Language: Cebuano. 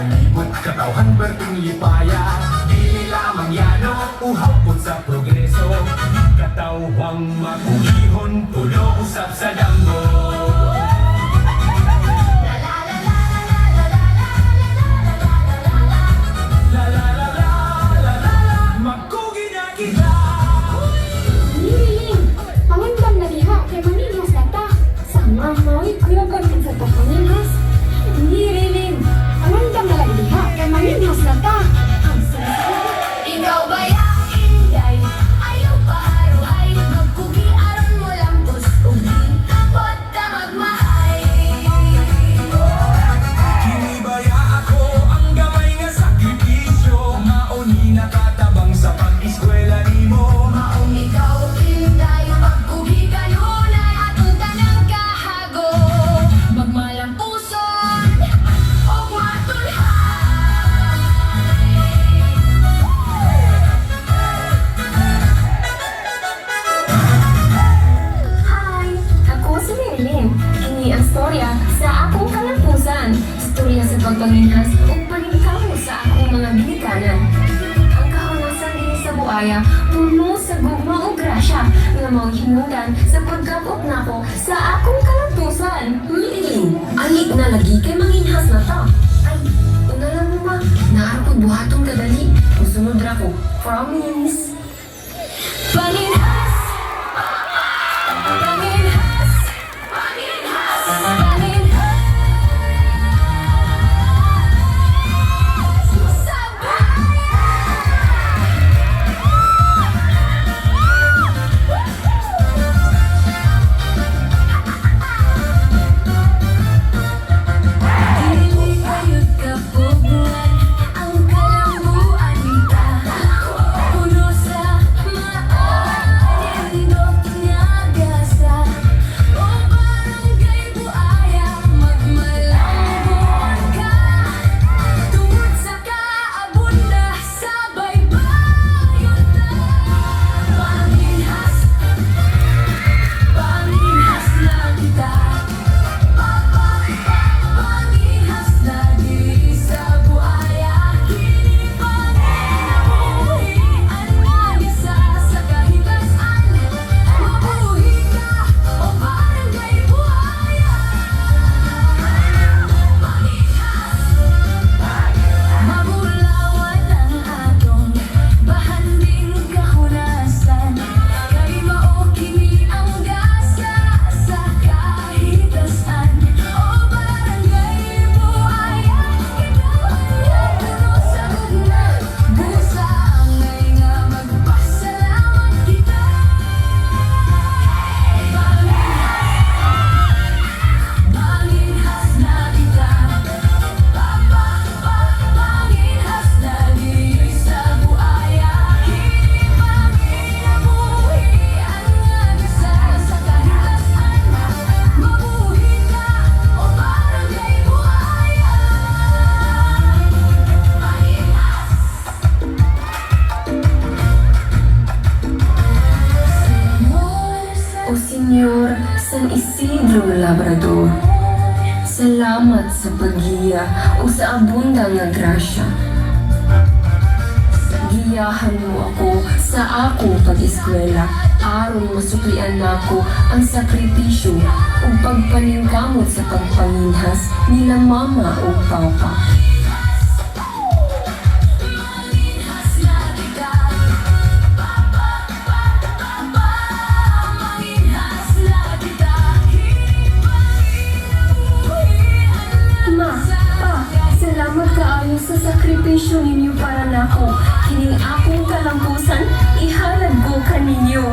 Palibot katawhan perting lipaya. Dili lamang yano, uhaw pud sa progreso. Katawhang makugihon, pulo usab sa damgo. La la la la la la la la la la la la. La la la la la la la, makugi na kita. Marilyn, pangandam na diha kay manginhas na ta. Sama, mao'y kuyagan sa ta panginhas. Marilyn, pangandam na lang diha kay manginhas na ta. Ang saya. Ikaw ba ya, Inday? Ayaw paharuhay. Magkugi aron mo lampos ug di pod ta magmahay. Kini baya ako ang gamay nga sakripisyo, mao ni nakatabang sa pag-eskwela nimo. Maong ikaw, Inday, pagkugi kanunay atong tanang kahago. Magmalampuson og matulhay. Hi! Ako si Marilyn. Kini ang storya sa akong kalampusan. Storya sa pagpanginhas ug paningkamot sa akong mga ginikanan. Ang kahunasan dinhi sa Buaya, puno sa gugma ug grasya nga mao'y hinungdan sa pagkap-op nako sa akong kalampusan. Marilyn, ali na lagi kay manginhas na ta. Ay, una lang mo ma, naa ra ko'y buhaton kadali. Musunod ra ko. Promise. Panginhas! Panginhas! Panginhas! Panginhas! Sa buhay! Dili kayod kapugngan ang kalambuan ta. Puno sa maanindot nga gasa. O Barangay Buaya, magmalambuan ka. Tungod sa kaabunda sa baybayon ta. Panginhas, panginhas na kita. Panginhas na diri sa Buaya. Kini panginabuhi ang gasa sa kahitasan. Mabuhi ka, o Barangay Buaya. Panginhas. Mabulawan ang atong bahanding kahunasan. Kay mao kini ang gasa sa kahitasan. O Barangay Buaya, ikaw ang puno sa gugma. Busangay nga magpasalamat kita. Panginhas, panginhas na kita. Panginhas na diri sa Buaya. Kini panginabuhi ang gasa sa kahitasan. Mabuhi ka, o Barangay Buaya. Panginhas. O Senyor San Isidro Labrador, salamat sa paggiya o sa abunda nga grasya. Giyahan mo ako sa akong pag-eskwela aron masuklian nako ang sakripisyo ug pagpaningkamot sa pagpanginhas nila mama ug papa. Manginhas na kita. Manginhas na kita. Kini panginabuhi ang Ma, pa, salamat kaayo sa sakripisyo ninyo para nako. Kining akong kalampusan, ihalad ko kaninyo.